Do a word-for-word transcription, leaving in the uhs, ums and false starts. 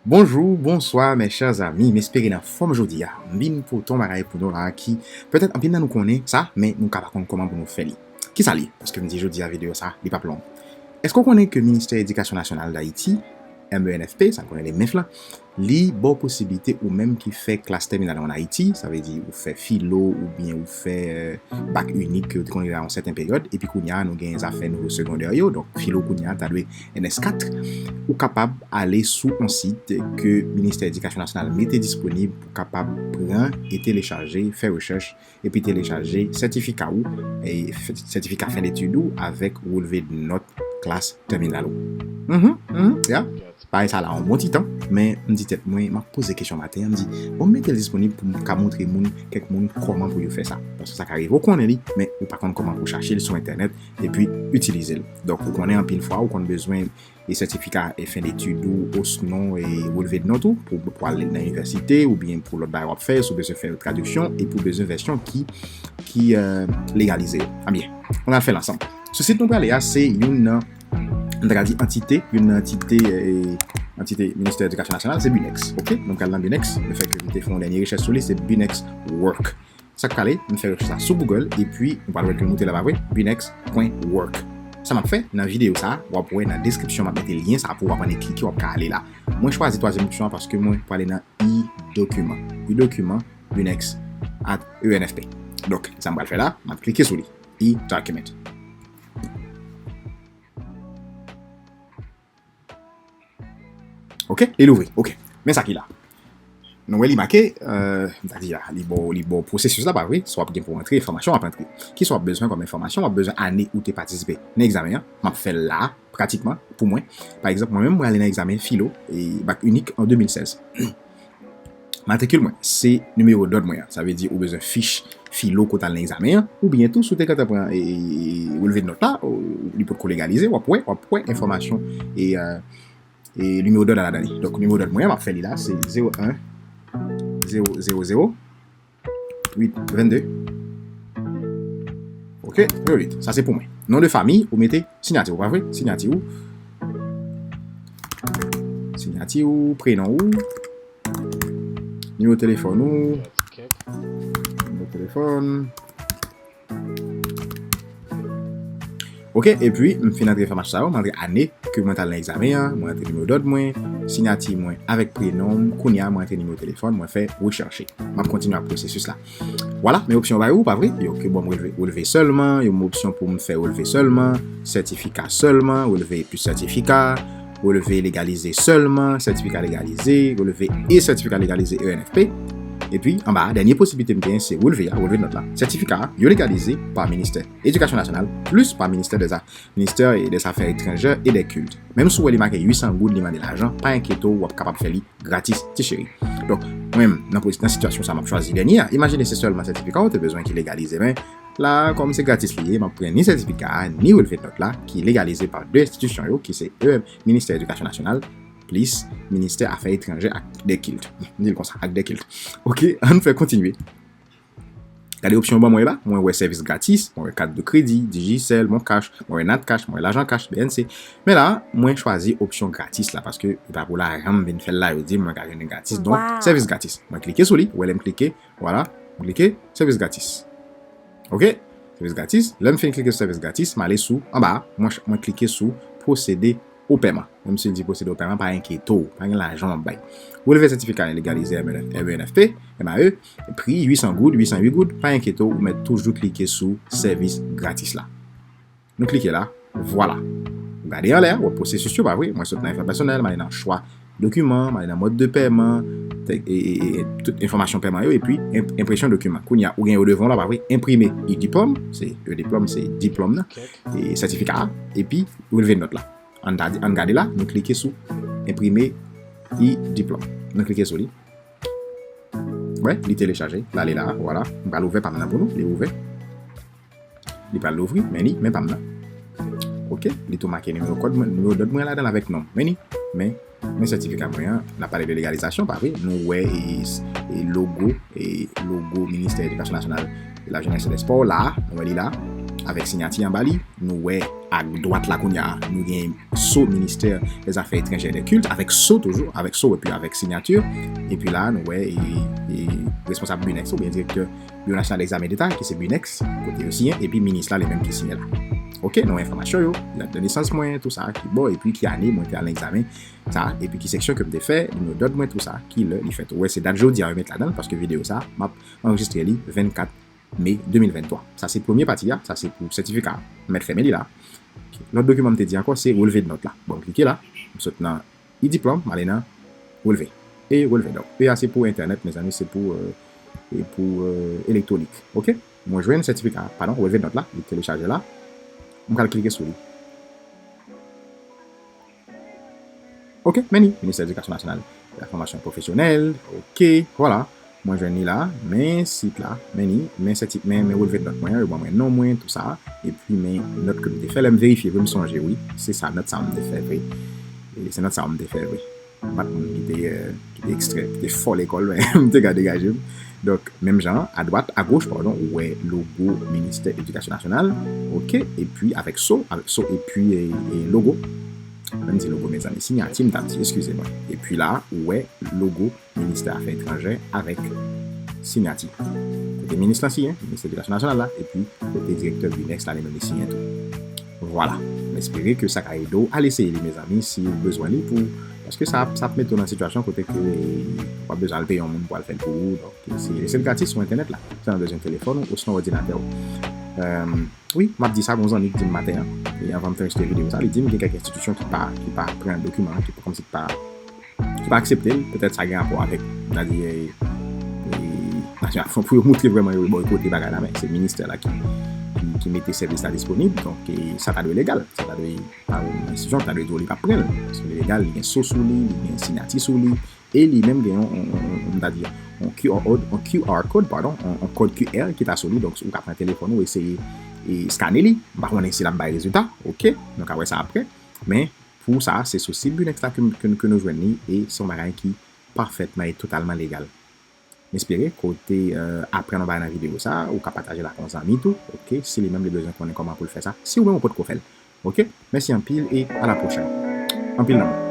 Bonjou, bonswa, mes chers amis. M espere n anfòm jodi a. M vin pote yon bagay pou nou la ki, petèt anpil nan nou konnen sa, men nou ka pa konn kòman pou nou fè li. Kisa l ye? Paske m di jodi a videyo sa, li p ap long. Èske w konnen ke Ministè Edikasyon Nasyonal d Ayiti, M E N F P, sa n konnen rele menf la, li ba w posiblite ou menm ki fè klas tèminal an Ayiti, sa vle di ou fè filo oubyen ou fè, euh, bak inik ke yo te konn rele a yon sèten peryòd, epi kounye a nou gen zafè nivo segondè yo, donk filo kounye a ta dwe N S kat, ou kapab ale sou yon sit ke Ministè Edikasyon Nasyonal mete disponib pou kapab pran e telechaje, fè rechèch, epi telechaje sètifika ou, e fè, sètifika fen detid ou avèk relve nòt klas tèminal ou. Mhm, mhm, ya. Bagay sa la yon bon ti tan, men m di tèt mwen, m ap poze kesyon maten an, m di, bon, m mete l disponib pou m ka montre moun, kèk moun, kòman pou yo fè sa. Paske sa ka rive, ou konnen li, men ou pa konn kòman pou chache l sou entènèt, epi itilize l. Donk, ou konnen anpil fwa, ou konn bezwen e sètifika e fen detid ou, osnon e relve de nòt ou, pou, pou ale nan inivèsite, oubyen pou lòt bagay w ap fè, si w bezwen fè yon tradiksyon, epi w bezwen vèsyon ki, ki, euh, legalize. Ebyen, nou pral fè l ansanm. Sou sit nou prale a, se youn nan, nou ta ka di antite, youn nan antite, eh, antite Ministè Edikasyon Nasyonal, se Bunex. Ok? Nou pral nan Bunex, le fè ke nou te fè yon dènye rechèch sou li, se Bunex Work. Sa k prale, m fè rechèch la sou Google, epi nou pral wè ke l moute la, pa vre? Bunex pwen work. Sa m ap fè, nan videyo sa, w ap wè nan deskripsyon, m ap mete lyen sa pou w aprann ekri ki w ap ka ale la. Mwen chwazi twazyèm opsyon an paske mwen prale nan e-document. E-document, Bunex at E N F P. Donk, sa m pral fè la, m ap klike sou li. E-document. Ok, li louvri. Ok, men sa ki la. Nou wè li make, euh, m ta di la, li ba w, li ba w pwosesis la, pa vre? Sa w ap gen pou antre, enfòmasyon w ap antre. Kisa w ap bezwen kòm enfòmasyon? W ap bezwen ane ou te patisipe nan egzamen an. M ap fè l la, pratikman, pou mwen. Pa egzanp, mwen menm, mwen ale nan egzamen filo, e bak inik an de mil sèz. Matrikil mwen, se nimewo dòd mwen an. Sa vle di ou bezwen fich filo kote w al nan egzamen an, oubyen tou, si w te gentan pran, e, e, e, relve de nòt la, ou, li potko legalize, w ap wè, w ap wè enfòmasyon, e, euh, e nimewo dòd la ladan li. Donk, nimewo dòd mwen an, m ap fè li la, se zewo en, zewo zewo zewo, uit vennde. Ok, nimewo uit. Sa se pou mwen. Non de fami, ou mete siyati ou, pa vre? Siyati ou. Siyati ou, prenon ou. Nimewo telefòn ou. Nimewo telefòn. Ok, epi m fin antre enfòmasyon sa yo, m antre ane ke mwen t al nan egzamen an, mwen antre nimewo dòd mwen, siyati mwen avèk prenon m, kounye a mwen antre nimewo telefòn, mwen fè rechèche. M ap kontinye ak pwosesis la. Vwala, men opsyon yo bay ou, pa vre? Yo ke ban m relve, relve sèlman, yo ban m opsyon pou m fè relve sèlman, sètifika sèlman, relve plis sètifika, relve legalize sèlman, sètifika legalize, relve e sètifika legalize E N F P. Epi, anba a, dènye posiblite m genyen, se relve a, relve de nòt la. Sètifika a, yo legalize pa Ministè Edikasyon Nasyonal, plis pa Ministè dè, Ministè dè Zafè Etranjè e dè Kilt. Menm si w wè li make uit san goud, li mande lajan, pa enkyete w, w ap kapab fè li gratis, ti cheri. Donk, mwen menm, nan poz-, nan sitiyasyon sa, m ap chwazi dènye a. Imajine se sèlman sètifika w te bezwen ki legalize, men la, kòm se gratis li ye, m ap pran ni sètifika a, ni relve de nòt la, ki legalize pa de enstitisyon yo, ki se E M, Ministè Edikasyon Nasyonal, plis Ministè Afè Etranjè ak dè Kilt. M di l konsa, ak dè Kilt. Ok, ann fè kontinye. Gade opsyon yo ban mwen yo la, mwen wè sèvis gratis, mwen wè kat de kredi, Digicel, Mon Cash, mwen wè Nat Cash, mwen wè Lajan Cash, B N C. Men la, mwen chwazi opsyon gratis la, paske e pa pou lajan m vin fè l la, yo di m mwen ka jwenn li gratis. Donk, sèvis gratis. Mwen klike sou li, ou wè lè m klike, vwala, m klike, sèvis gratis. Ok? Sèvis gratis. Lè m fin klike sou sèvis gratis, m ale sou, anba a, mwen ch-, mwen klike sou pwosede o pèman. Menm si l di pwosede o pèman, pa enkyete w, pa gen lajan w ap bay. Relve sètifika legalize M E N F, M E N F P, M A E, pri uit san goud, uit san uit goud, pa enkyete w, ou mèt toujou klike sou sèvis gratis la. Nou klike la, vwala. Ou gade anlè a, w ap pwosesis yo, pa vre? Mwen sot nan enfò pèsonèl, m ale nan chwa dokiman, m ale nan mòd de pèman, e, e, e, tout enfòmasyon pèman yo, epi enp-, enpresyon dokiman. Kounye a, ou gen yo devan w la, pa vre? Enprime e-diplòm, se e-diplòm, se diplòm nan, e sètifika a, epi relve nòt la. Ann ta di, ann gade la, nou klike sou enprime e-diplòm. Nou klike sou li. Wè, li telechaje, l ale la, vwala. M pral ouvè pa m nan pou nou, li ouvè. Li pral louvri, men li, men pa m nan. Ok, li tou make nimewo kòd mwen, nimewo dòd mwen ladan l avèk non m. Men li, men, men sètifika mwen an, n ap pale de legalizasyon, pa vre? Nou wè, e, e logo, e logo Ministè Edikasyon Nasyonal, Lajenès e Dèspò la, nou wè li la, avèk siyati anba li, nou wè A dwat la kounye a, nou gen So ministè dèzafè etranjè e dè kilt, avèk So toujou, avèk So epi avèk siyati. Epi la, nou wè e, e responsab Bunex, oubyen direktè Biwo Nasyonal Egzamen Deta, ki se Bunex, kote yo siyen, epi minis la li menm ki siyen la. Oke, non enfòmasyon yo, dat de nesans mwen, tou sa, ki bò, epi ki ane mwen te al nan egzamen sa, epi ki seksyon ke m te fè, nimewo dòd mwen, tou sa, ki lè li fèt. Ou wè, se dat jodi a yo met ladan l, paske videyo sa, m ap anrejistre li vennkat me de mil venntwa. Sa se premye pati a, sa se pou sètifika a. M mèt fèmen li la. Lòt dokiman m te di ankò, se relve de nòt la. Bon, m klike la, m sot nan e-diplòm, m ale nan relve. E relve. Donk, E a se pou entènèt, mezanmi, se pou, euh, e pou, euh, elektwonik. Oke? Mwen jwenn sètifika, padon, relve de nòt la, li telechaje la. M pral klike sou li. Oke, men li, Ministè Edikasyon Nasyonal, la fòmasyon pwofesyonèl, oke, vwala. Mwen jwenn li la, men sit la, men li, men sèti, men, men relve de nòt mwen an, yo ban mwen non mwen, tou sa, epi men nòt ke m te fè, lè m verifye vre, m sonje, wi, se sa, nòt sa m te fè vre. E se nòt sa m te fè vre. M pa t moun ki te, euh, ki te ekstrè, ki te fò lekòl, men m te ka degaje m. Donk, menm jan an, adwat, agoch, padon, ou wè logo Ministè Edikasyon Nasyonal, oke, epi avèk So, avèk So, epi, e, e logo. Menm di logo, mezanmi, siyati, m t ap di, eskize mwen. Epi la, ou wè logo Ministè Afè Etranjè avèk siyati. Kote minis la siyen, Ministè Edikasyon Nasyonal la, epi kote direktè Bunex la, li menm li siyen tou. Vwala. M espere ke sa ka ede w. Al eseye li, mezanmi, si w bezwen li pou, paske sa, sa ap mete w nan sitiyasyon kote ke, e, w ap bezwen al peye yon moun pou al fè l pou ou. Donk, se, se l gratis sou entènèt la. Sèlman bezwen telefòn ou, osnon òdinatè w. Euh, wi, m ap di sa, gon zanmi ki di m maten an, e anvan m fè enregistre videyo sa, li di m gen kèk enstitisyon ki pa, ki pa pran dokiman, ki pa, kòmsi ki pa, ki pa aksepte l, petèt sa gen rapò avèk, n a di, e, e, Nasyon Afè pou yo montre vrèman yo bòykote bagay la, men se ministè la ki, ki, ki mete sèvis la disponib, donk, e, sa ta dwe legal, sa ta dwe, pa yon enstitisyon, ta dwe di w li p ap pran l, paske li legal, li gen So sou li, li gen siyati sou li, e li menm gen yon, yon, yon, yon, m ta di, yon Q R code, yon Q R code, padon, yon, yon kòd Q R ki ta sou li, donk ou ka pran telefòn ou, eseye, e, skane li, m pa konnen si l ap bay rezilta, oke, nou ka wè sa apre, men pou sa, se sou sit Bunex la ke, ke, ke nou jwenn li, e se yon bagay ki pafètman e totalman legal. M espere ke w te, euh, aprann yon bagay nan videyo sa, ou ka pataje l ak yon zanmi tou, oke, si li menm li bezwen konnen kòman pou l fè sa, si ou menm ou potko fè l. Oke, mèsi anpil e a la pwochèn. Anpil lanmou.